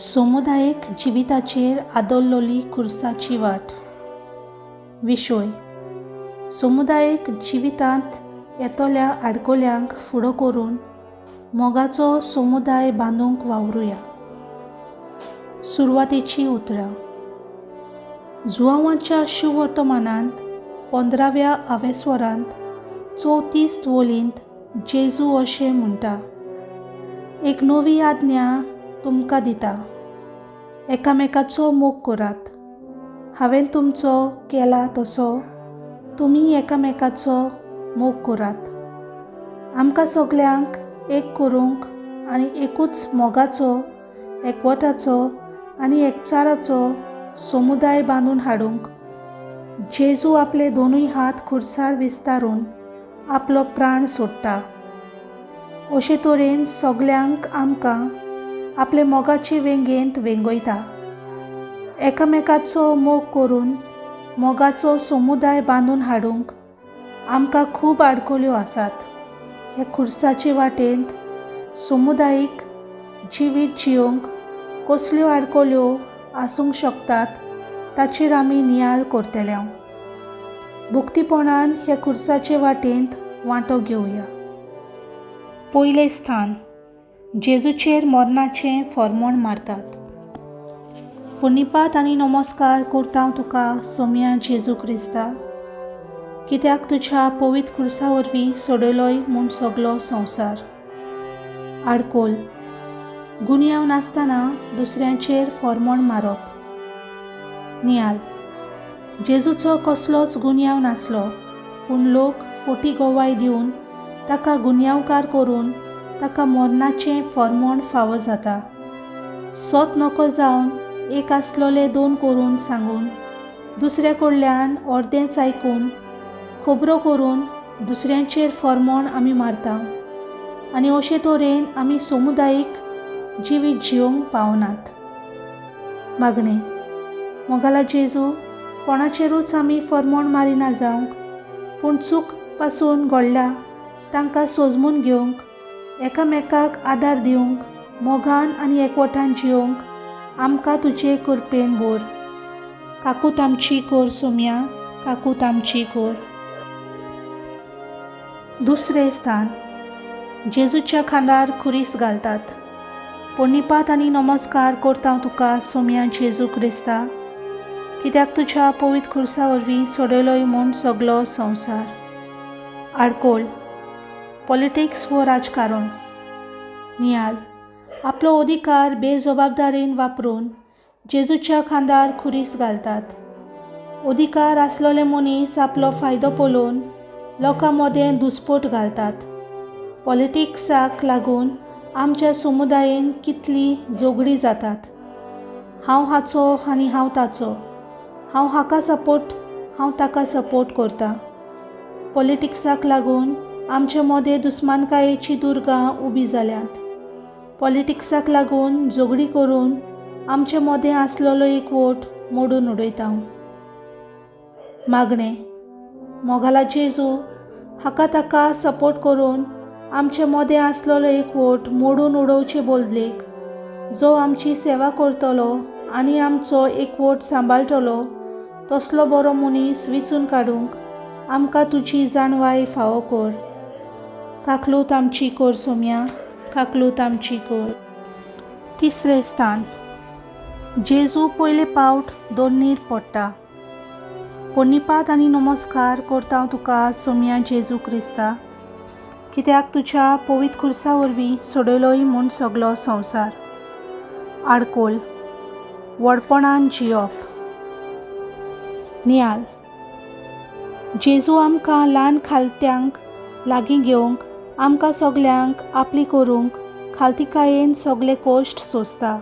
समुदायीक जिविताचेर आदरलोली खुर्साची वाट. विशय: समुदायीक जिवितांत येतल्या आडकोल्यांक फुडो करून मोगाचो समुदाय बांदूंक वावरुया. सुरवातेचीं उतरां. जुआंवाच्या शुवर्तमानांत 15व्या आवेस्वरांत 34 वोलींत जेजू अशें म्हणटा, एक नवी आज्ञा तुमकां दिता, एकामेकाचो मोग करात. हांवें तुमचो केला तसो तुमी एकामेकाचो मोग करात. आमकां सगल्यांक एक करूंक आनी एकूच मोगाचो, एकवटाचो आनी एकचाराचो समुदाय बांदून हाडूंक जेजू आपले दोनूय हात खुर्सार विस्तारून आपलो प्राण सोडटा. अशे तरेन सगल्यांक आमकां आपले मोगाचे वेंगेंत वेंगयता. एकामेकाचो मोग करून मोगाचो समुदाय बांदून हाडूंक आमकां खूब आडखळ्यो आसात. हे खुर्साचे वाटेंत समुदायीक जिवीत जियोवंक कसल्यो आडखळ्यो आसूंक शकतात ताचेर आमी नियाळ करतले. भक्तीपणान हे खुर्साचे वाटेंत वांटो घेवया. पयलें स्थान: जेजूचेर मरणाचें फॉर्मोण मारतात. पुनिपात आनी नमस्कार करता तुका सोम्या जेजू क्रिस्ता, कित्याक तुज्या पवित्र खुर्सा वरवीं सोडयलोय म्हूण सगलो संवसार. आडकोल: गुन्यांव नासतना दुसऱ्यांचेर फॉर्मोण मारप. नियाल: जेजूचो कसलोच गुन्यांव नासलो, पूण लोक फोटी गवाय दिवन ताका गुन्यांवकार करून ताका मरणाचें फॉर्मोण फावो जाता. सत नको जावन एक आसलोले दोन करून सांगून, दुसऱ्या कडल्यान अर्देंच आयकून खबरो करून दुसऱ्यांचेर फॉर्मोण आमी मारता आनी अशे तरेन आमी समुदायीक जिवीत जियोवंक पावनात. मागणें: मोगाला जेजू, कोणाचेरूच आमी फॉर्मोण मारिना जावंक, पूण चूक पासून घडल्या तांकां सोजमून घेवंक, एकामेकाक आदार दिवंक, मोगान आनी एकवटान जियोवंक आमकां तुजे कृपेन भर. काकूत आमची कर सोम्या, काकूत आमची कर. दुसरें स्थान: जेजूच्या खांदार खुरीस घालतात. पुनिपात आनी नमस्कार करता तुका सोम्या जेजू क्रिस्ता, कित्याक तुज्या पवित्र खुर्सा वरवीं सोडयलोय म्हूण सगलो संवसार. आडकोळ: पॉलिटिक्स वो राजकारण. नियाल: आपलो अधिकार बेजबाबदारीन वापरून जेजूच्या खांदार खुरीस घालतात. अधिकार आसलोले मनीस आपलो फायदो पळोवन लोकां मदें दुस्पोट घालतात. पॉलिटिक्साक लागून आमच्या समुदायेन कितली झगडीं जातात. हांव हाचो आनी हांव ताचो, हांव हाका सपोर्ट, हांव ताका सपोर्ट करता. पॉलिटिक्साक लागून आमच्या मदें दुस्मानकायेचीं दुर्गां उबीं जाल्यांत. पॉलिटिक्साक लागून झगडीं करून आमचे मदें आसलेलो एकवट मोडून उडयता. मागणें: मोगाला जेजू, हाका ताका सपोर्ट करून आमचे मदें आसलेलो एकवट मोडून उडोवचे बदलेक जो आमची सेवा करतलो आनी आमचो एकवट सांबाळटलो तसलो बरो मनीस विचून काडूंक आमकां तुजी जाणवाय फावो कर. काकलूत आमची कर सोम्या, काकलूत आमची कर. तिसरें स्थान: जेजू पयले पावट दोनीर पडटा. पुनिपात आनी नमस्कार करता तुका सोम्या जेजू क्रिस्ता, कित्याक तुज्या पवित्र खुर्सा वरवीं सोडयलोय म्हूण सगलो संवसार. आडकोळ: व्हडपणान जियोप. नियाल: जेजू आमकां ल्हान खालत्यांक लागीं घेवंक, आमकां सगल्यांक आपली करूंक खालतिकायेन सगले कश्ट सोंसता.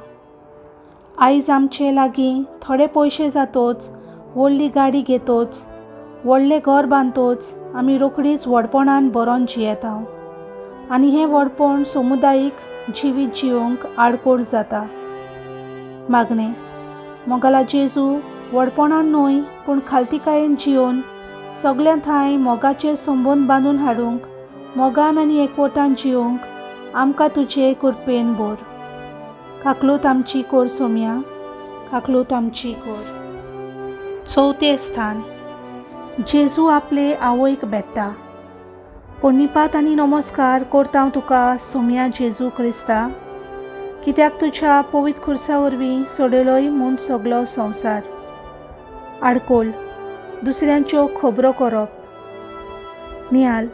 आयज आमचे लागीं थोडे पयशे जातोच, व्हडली गाडी घेतोच, व्हडलें घर बांदतोच आमी रोखडीच व्हडपणान बरोवन जियेता आनी हें व्हडपण समुदायीक जिवीत जियोवंक आडकोळ जाता. मागणें: मोगाला जेजू, व्हडपणान न्हय पूण खालतिकायेन जियोवन सगल्यां ठांय मोगाचे संबंद बांदून हाडूंक, मोगान आनी एकवटान जियोवंक आमकां तुजे कृपेन भर. काकलूत आमची कोर सोमया, काकलूत आमची कोर. चवथें स्थान, जेजू आपले आवयक भेट्टा. पुर्णिपात आनी नमस्कार करता तुका सोमया जेजू क्रिस्ता, कित्याक तुज्या पवित्र खुर्सा वरवीं सोडयलोय म्हूण सगलो संवसार. आडकोल, दुसऱ्यांच्यो खबरो करप. नियाल,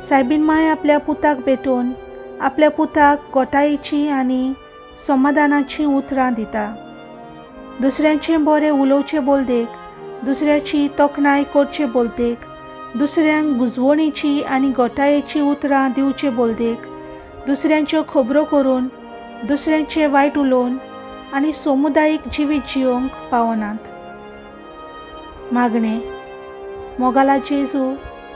सायबीन माय आपल्या पुताक भेटून आपल्या पुताक गोटायेची आनी समाधानाचीं उतरां दिता. दुसऱ्यांचें बरें उलोवचें बोलदेक, दुसऱ्याची तोखणाय करचे बोलदेक, दुसऱ्यांक बुजवणेची आनी गोटायेची उतरां दिवचे बोलदेक, दुसऱ्यांच्यो खबरो करून, दुसऱ्यांचें वायट उलोवन आनी समुदायीक जिवीत जियोवंक पावनात. मागणें, मोगाला जेजू,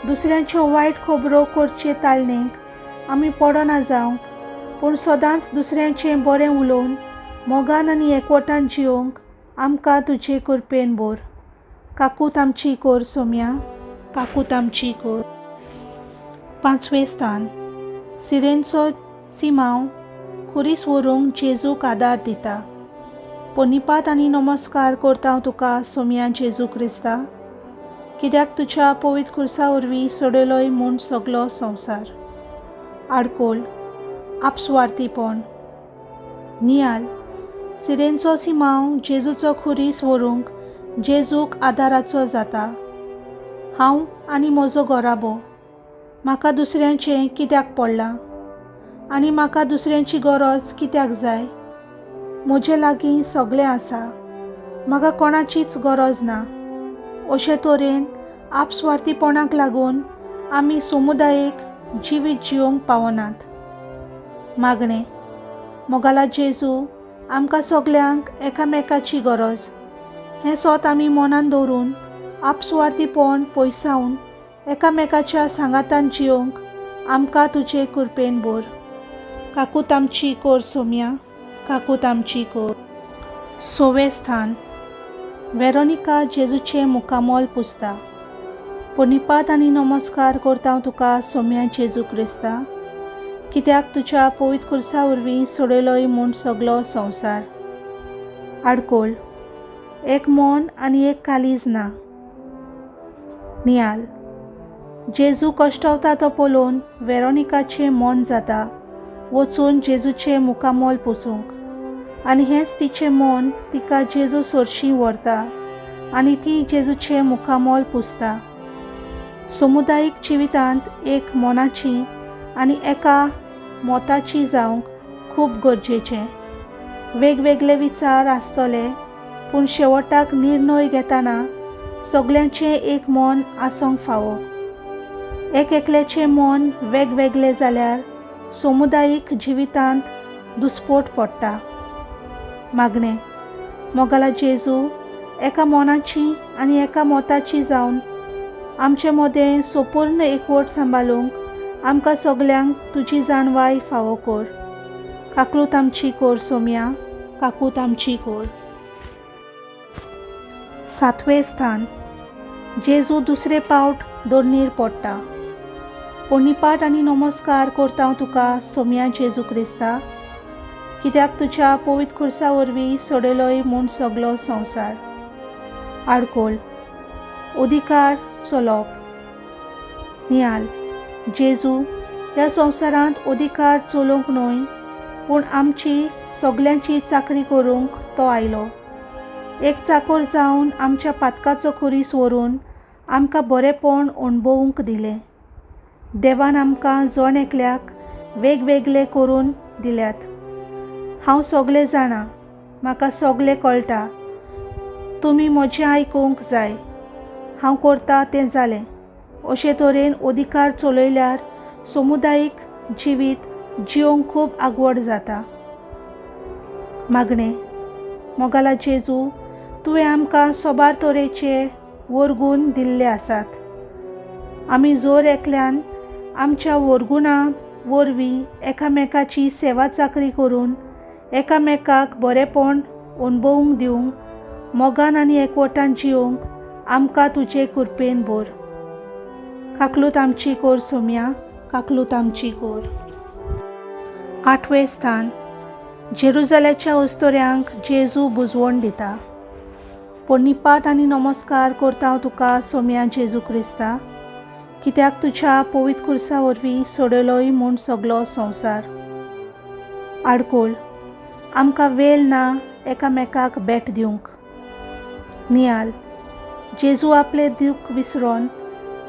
दुसऱ्यांच्यो वायट खबरो करचे तालनेक आमी पडना जावंक, पूण सदांच दुसऱ्यांचें बरें उलोवन मोगान आनी एकवटान जियोवंक आमकां तुजे कृपेन बोर. काकूत आमची कोर सोमया, काकूत आमची कोर. पांचवें स्थान, सिरेनचो सिमांव खुरीस व्हरूंक जेजूक आदार दिता. पुर्णिपात आनी नमस्कार करता तुका सोमया जेजू क्रिस्ता, कित्याक तुज्या पवित्र खुर्सा वरवीं सोडयलोय म्हूण सगलो संवसार. आडकोल, आपसुवार्थीपण. नियाल, सिरेनचो सिमांव जेजूचो खुरीस व्हरूंक जेजूक आदाराचो जाता. हांव आनी म्हजो घराबो, म्हाका दुसऱ्यांचें कित्याक पडलां आनी म्हाका दुसऱ्यांची गरज कित्याक जाय? म्हजे लागीं सगळें आसा, म्हाका कोणाचीच गरज ना. अशे तरेन आपस्वार्थीपणाक लागून आमी समुदायेक जिवीत जियोवंक पावनात. मागणें, मोगाला जेजू, आमकां सगल्यांक एकामेकाची गरज हें सोत आमी मनान दवरून आपसुवार्थीपण पयसावन एकामेकाच्या सांगातान जियोवंक आमकां तुजे कृपेन बोर. काकूत आमची कोर सोमया, काकूत आमची कोर. सवें स्थान, वेरोनिका जेजूचें मुखामोल पुसता. पुर्णिपात आनी नमस्कार करता तुका सोमया जेजू क्रिस्ता, कित्याक तुज्या पवित्र खुर्सा वरवीं सोडयलोय म्हूण सगलो संवसार. आडकोल, एक मन आनी एक कालीज ना. नियाल, जेजू कश्टवता तो पळोवन वेरोनिकाचें मन जाता वचून जेजूचें मुखामोल पुसूंक, आनी हेंच तिचें मन तिका जेजू सरशीं व्हरता आनी ती जेजूचें मुखामोल पुसता. समुदायीक जिवितांत एक मनाची आनी एका मताची जावंक खूब गरजेचें. वेगवेगळे विचार आसतले, पूण शेवटाक निर्णय घेतना सगल्यांचें एक मन आसूंक फावो. एक एकल्याचें मन वेगवेगळें जाल्यार समुदायीक जिवितांत दुस्पोट पडटा. मागणें, मोगाला जेजू, एका मनाची आनी एका मताची जावन आमचे मदें संपूर्ण एकवट सांबाळूंक आमकां सगल्यांक तुजी जाणवाय फावो कर. काकलूत आमची कोर सोमया, काकूत आमची कोर. सातवें स्थान, जेजू दुसरे पावट दोर्नीर पडटा. पुर्णिपात आनी नमस्कार करता तुका सोमया जेजू क्रिस्ता, कित्याक तुज्या पवित्र खुर्सा वरवीं सोडयलोय म्हूण सगलो संवसार. आडकोल, अधिकार चलोवप. नियाल, जेजू ह्या संवसारांत अधिकार चलोवंक न्हय, पूण आमची सगल्यांची चाकरी करूंक तो आयलो. एक चाकोर जावन आमच्या पातकाचो खुरीस व्हरून आमकां बरेंपण अणभवूंक दिलें. देवान आमकां जण एकल्याक वेगवेगळे करून दिल्यात. हांव सगळें जाणा, म्हाका सगळें कळटा, तुमी म्हजें आयकूंक जाय, हांव करता तें जालें. अशे तरेन अधिकार चलयल्यार समुदायीक जिवीत जियोवंक खूब आगवड जाता. मागणें, मोगाला जेजू, तुवें आमकां सोबार तरेचे वर्गूण दिल्ले आसात. आमी जोर एकल्यान आमच्या वर्गुणा वरवीं एकामेकाची सेवा चाकरी करून एकामेकाक बरेंपण अणभवूंक दिवंक मोगान आनी एकवटान जियोवंक आमकां तुजे कृपेन भर. काकलूत आमची कोर सोमया, काकलूत आमची कोर. आठवें स्थान, जेरुजाल्याच्या अस्तोऱ्यांक जेजू बुजवण दिता. पुणिपात आनी नमस्कार करता हांव तुका सोम्या जेजू क्रिस्ता, कित्याक तुज्या पवित्र खुर्सा वरवीं सोडयलोय म्हूण सगलो संवसार. आडकोळ, आमकां वेळ ना एकामेकाक भेट दिवंक. नियाल, जेजू आपलें दूख विसरून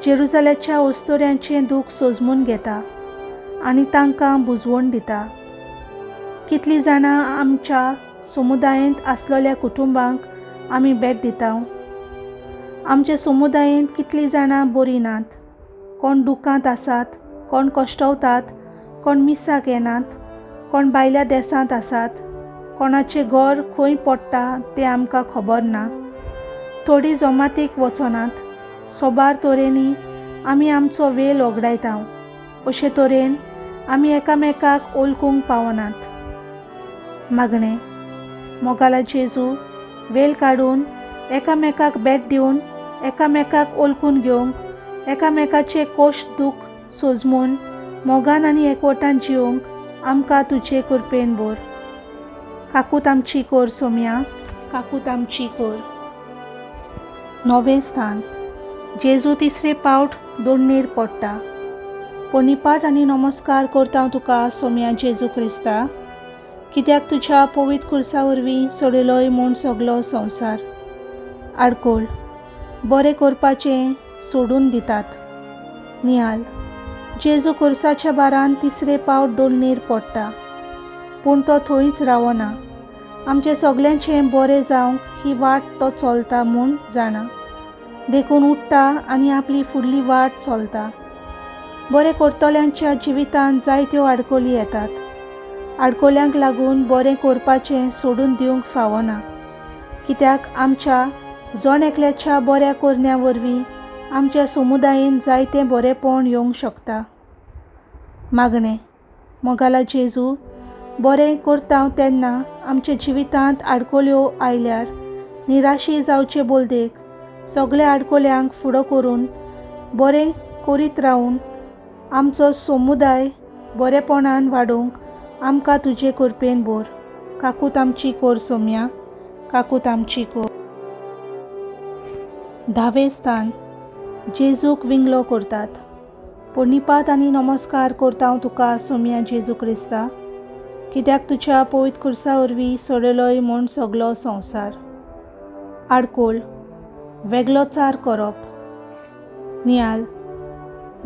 जेरुजाल्याच्या अस्तोऱ्यांचें दूख सोजमून घेता आनी तांकां बुजवण दिता. कितलीं जाणां आमच्या समुदायेंत आसलेल्या कुटुंबांक आमी भेट दिता. आमच्या समुदायेंत कितलीं जाणां बरीं नात, कोण दुखांत आसात, कोण कश्टवतात, कोण मिसाक येनात, कोण भायल्या देसांत आसात, कोणाचें घर खंय पडटा तें आमकां खबर ना, थोडीं जमातीक वचनात. सोबार तरेनी आमी आमचो वेळ वगडायता. अशे तरेन आमी एकामेकाक ओळखूंक पावनात. मागणें, मोगाला जेजू, वेळ काडून एकामेकाक भेट दिवन एकामेकाक ओळखून घेवंक, एकामेकाचे कोश्ट दूख सोजमून मोगान आनी एकवटान जिवंक आमकां तुजे कृपेन भर. काकूत आमची कोर सोम्या, काकूत आमची कोर. नवें स्थान, जेजू तिसरे पावट दोडणेर पडटा. पुणिपात आनी नमस्कार करता हांव तुका सोम्या जेजू क्रिस्ता, कित्याक तुज्या पवित्र खुर्सा वरवीं सोडयलोय म्हूण सगलो संवसार. आडकोळ, बरें करपाचें सोडून दितात. नियाल, जेजू खुर्साच्या बारान तिसरे पावट दोडणेर पडटा, पूण तो थंयच रावना. आमचें सगल्यांचें बरें जावंक ही वाट तो चलता म्हूण जाणा, देखून उठ्ठा आनी आपली फुडली वाट चलता. बरें करतल्यांच्या जिवितांत जायत्यो आडकोली येतात. आडकोल्यांक लागून बरें करपाचें सोडून दिवंक फावना, कित्याक आमच्या जण एकल्याच्या बऱ्या करण्या वरवीं आमच्या समुदायेन जायतें बरेंपण येवंक शकता. मागणें, मोगाला जेजू, बरें करता तेन्ना आमच्या जिवितांत आडकोल्यो आयल्यार निराशी जावचे बोलदेक सगल्या आडकोल्यांक फुडो करून बरें करीत रावून आमचो समुदाय बरेपणान वाडोवंक आमकां तुजे कृपेन भर. काकूत आमची कोर सोम्या, काकूत आमची कोर. धावें स्थान, जेजूक विंगलो करतात. पुणिपात आनी नमस्कार करता हांव तुका सोम्या जेजू क्रिस्ता, कित्याक तुज्या पवित्र खुर्सा वरवीं सोडयलोय म्हूण सगलो संवसार. आडकोळ, वेगळोचार करप. नियाल,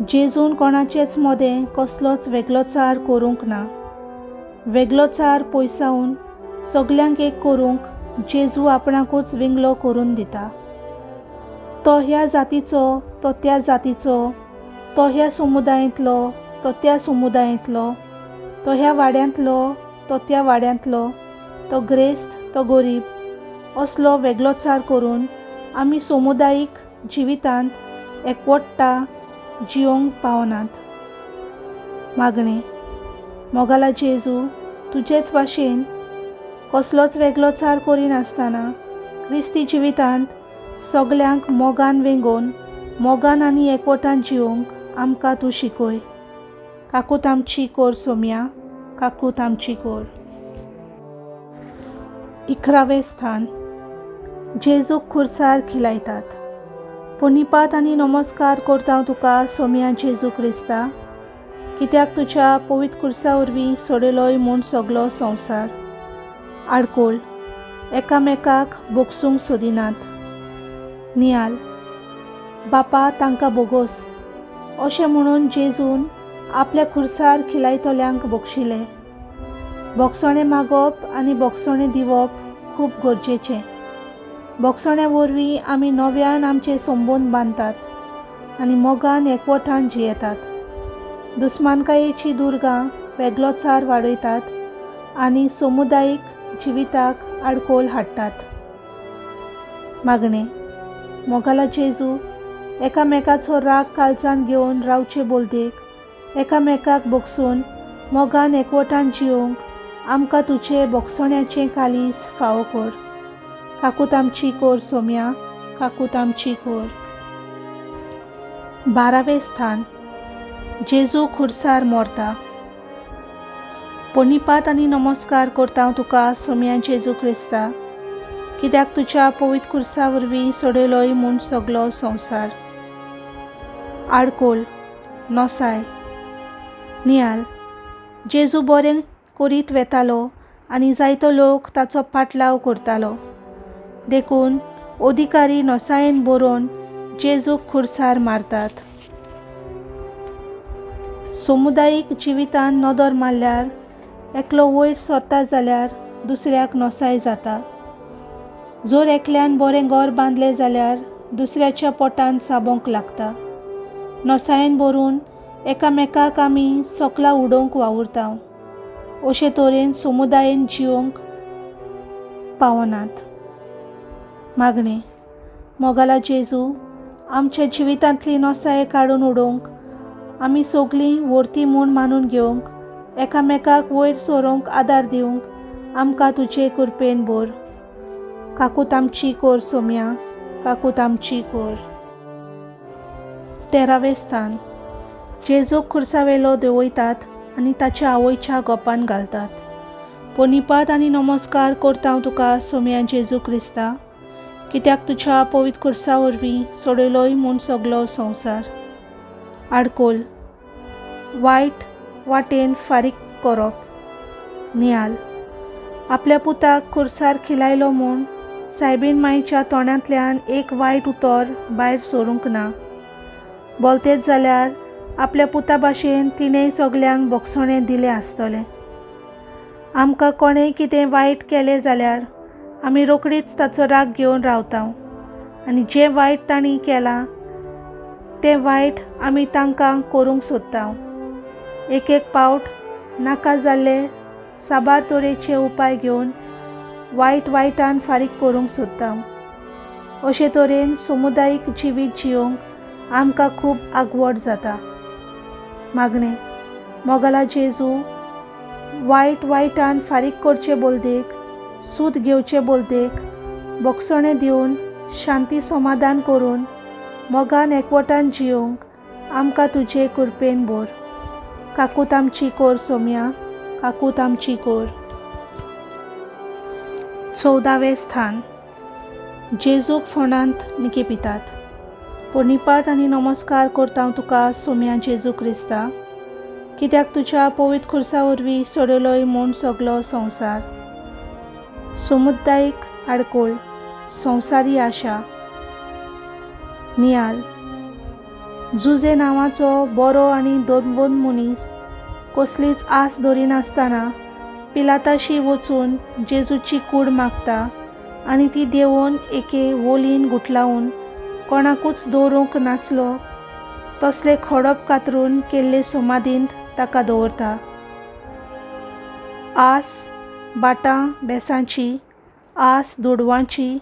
जेजून कोणाचेच मदें कसलोच वेगळोचार करूंक ना. वेगळोचार पयसावन सगल्यांक एक करूंक जेजू आपणाकूच विंगलो करून दिता. तो ह्या जातीचो, तो त्या जातीचो, तो ह्या समुदायेंतलो, तो त्या समुदायेंतलो, तो ह्या वाड्यांतलो, तो त्या वाड्यांतलो, तो ग्रेस्त, तो गरीब, असलो वेगळोचार करून आमी समुदायीक जिवितांत एकवट्टा जिवंक पावनात. मागणें, मोगाला जेजू, तुजेच भाशेन कसलोच वेगळोचार करिनासतना क्रिस्ती जिवितांत सगल्यांक मोगान वेंगोवन मोगान आनी एकवटान जिवंक आमकां तूं शिकय. काकूत आमची कोर सोम्या, काकूत आमची कोर. 11वें स्थान, जेजूक खुर्सार खिलायतात. पुणिपात आनी नमस्कार करता हांव तुका सोम्या जेजू क्रिस्ता, कित्याक तुज्या पवित्र खुर्सा वरवीं सोडयलोय म्हूण सगलो संवसार. आडकोळ, एकामेकाक बोगसूंक सोदिनात. नियाल, बापा तांकां बोगोस अशें म्हणून जेजून आपल्या खुर्सार खिलायतल्यांक बोगशिलें. बोगसणें मागप आनी बोगसणें दिवप खूब गरजेचें. बोगसण्या वरवीं आमी नव्यान आमचे संबंद बांदतात आनी मोगान एकवटान जियेतात. दुस्मानकायेची दुर्गां वेगळोचार वाडयतात आनी समुदायीक जिविताक आडकोळ हाडटात. मागणें, मोगाला जेजू, एकामेकाचो राग काळजान घेवन रावचे बोलदेक एकामेकाक बोगसून मोगान एकवटान जिवंक आमकां तुजे बोगसण्याचें कालीस फावो कर. काकूत आमची कोर सोम्या, काकूत आमची कोर. 12वें स्थान, जेजू खुर्सार मोरता. प्रणिपात आनी नमस्कार करता तुका सोम्या जेजू क्रिस्ता, कित्याक तुज्या पवित्र खुर्सा वरवीं सोडयलोय म्हूण सगलो संवसार. आडकोल नोसाय. नियाल. जेजू बरें करीत वेतालो आनी जायतो लोक ताचो पाटलाव करतालो, देखून अधिकारी नोसायेन बरोवन जेजूक खुर्सार मारतात. समुदायीक जिवितान नदर मारल्यार एकलो वयर सरता जाल्यार दुसऱ्याक नोसाय जाता. जर एकल्यान बरें घर बांदलें जाल्यार दुसऱ्याच्या पोटान साबोंक लागता. नोसायेन भरून एकामेकाक आमी सकला उडोवंक वावुरता. अशे तरेन समुदायेन जिवंक पावनात. मागणें. मोगाला जेजू, आमच्या जिवितांतली नोसाय काडून उडोवंक, आमी सगलीं व्हरती म्हूण मानून घेवंक, एकामेकाक वयर सरोंक आदार दिवंक आमकां तुजे कृपेन भर. काकूत आमची कोर सोम्या, काकूत आमची कोर. तेरावें स्थान. जेजूक खुर्सावेलो देंवयतात आनी ताच्या आवयच्या गोपान घालतात. प्रणिपात आनी नमस्कार करता हांव तुका सोम्या जेजू क्रिस्ता, कित्याक तुज्या पवित्र खुर्सा वरवीं सोडयलोय म्हूण सगलो संवसार. आडकोल वायट वाटेन फारीक करप. नियाल. आपल्या पुताक खुर्सार खिलायलो म्हूण सायबीण माईच्या तोंडांतल्यान एक वायट उतर भायर सरूंक ना. बोलतेच जाल्यार आपल्या पुता भाशेन तिणें सगल्यांक भोगसणें दिलें आसतलें. आमकां कोणें कितें वायट केलें जाल्यार आमी रोखडीच ताचो राग घेवन रावता आनी जें वायट तांणी केलां तें वायट आमी तांकां करूंक सोदता. एक एक पावट नाका जाल्ले साबार तरेचे उपाय घेवन वायट वायटान फारीक करूंक सोदता. अशे तरेन समुदायीक जिवीत जियोवंक आमकां खूब आगवड जाता. मागणें. मोगाला जेजू, वायट वायटान फारीक करचे बोलदेक, सूद घेवचे बोलदेक, भोगसणें दिवन शांती समाधान करून मोगान एकवटान जियोवंक आमकां तुजे कृपेन भर. काकूत आमची कोर सोम्या, काकूत आमची कोर. 14वें स्थान. जेजूक फोंडांत निकेपितात. प्रणिपात आनी नमस्कार करता हांव तुका सोम्या जेजू क्रिस्ता, कित्याक तुज्या पवित्र खुर्सा वरवीं सोडयलोय म्हूण सगलो संवसार. समुदायीक आडकोळ संवसारी आशा. नियाल. जुजे नांवाचो बरो आनी दोनबोन मनीस कसलीच आस दरिनासतना पिलाताशी वचून जेजूची कूड मागता आनी ती देंवोवन एके वोलीन गुठलावन कोणाकूच दवरूंक नासलो तसले खडप कातरून केल्ले समाधींत ताका दवरता. आस बाटां बेसांची, आस दुडवांची,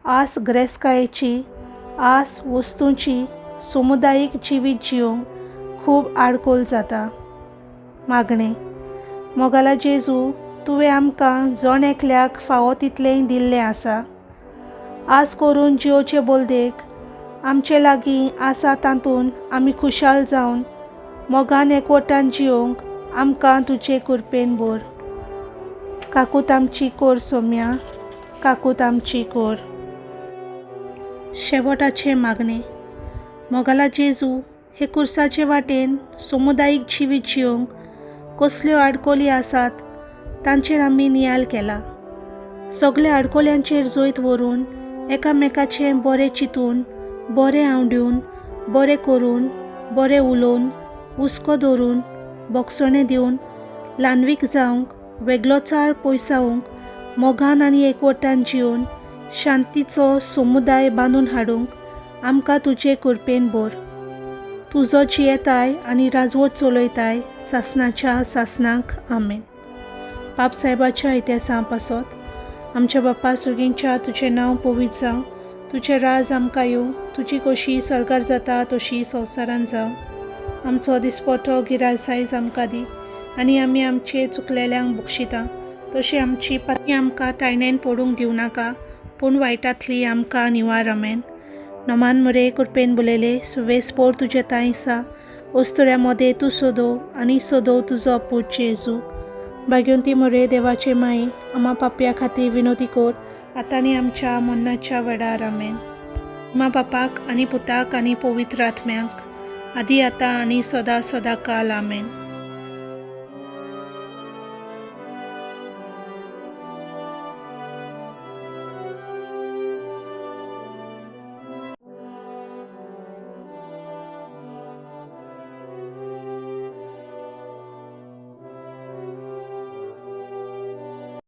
आस ग्रेसकायेची, आस वस्तूंची समुदायीक जिवीत जिवंक खूब आडकोल जाता. मागणें. मोगाला जेजू, तुवें आमकां जण एकल्याक फावो तितलेंय दिल्लें आसा. आस करून जियोचे बोलदेक आमचे लागीं आसा तातूंत आमी खुशाल जावन मोगान एकवटान जियोवंक आमकां तुजे कृपेन भर. काकूत आमची कोर सोम्या, काकूत आमची कोर. शेवटाचें मागणें. मोगाला जेजू, हे कुर्साचे वाटेन समुदायीक जिवीत जियोवंक कसल्यो आडकोली आसात तांचेर आमी नियाल केला. सगल्या आडकोल्यांचेर जैत व्हरून एकामेकाचें बरें चिंतून, बरें आवडून, बरें करून, बरें उलोवन, हुस्को दवरून, भोगसणें दिवन, ल्हानवीक जावंक, वेगळोचार पयसावंक, मोगान आनी एकवटान जिवन शांतीचो समुदाय बांदून हाडूंक आमकां तुजे कृपेन भर. तुजो जियेताय आनी राजवट चलयताय सासनाच्या सासनाक. आमेन. पाप साहेबाच्या इतिहासा पासत. आमच्या बाप्पा सुगींच्या तुजें नांव पवित्र जावं, तुजें राज आमकां येवं, तुजी कशी सरकार जाता तशी संवसारान जावं. आमचो दिसपटो गिराज सायज आमकां दी आनी आमी आमचे चुकलेल्यांक बक्षिता तशी आमची पाती आमकां तायणेन पडूंक दिवं नाका, पूण वायटांतली आमकां निवार. आमेन. नमान मरे कृपेन बोलयले, सुवेस पोर तुजे तांय आसा, ओस्तुऱ्या मोदें तूं सोदो आनी सोदो तुजो पूत जेजू. भाग्यवंती मरे देवाचे माई, आमा पापया खातीर विनोती कोर, आतां आनी आमच्या मरणाच्या वेळार. आमेन. मा बापाक आनी पुताक आनी पवित्र आत्म्याक, आदी आतां आनी सदां सदां काल. आमेन.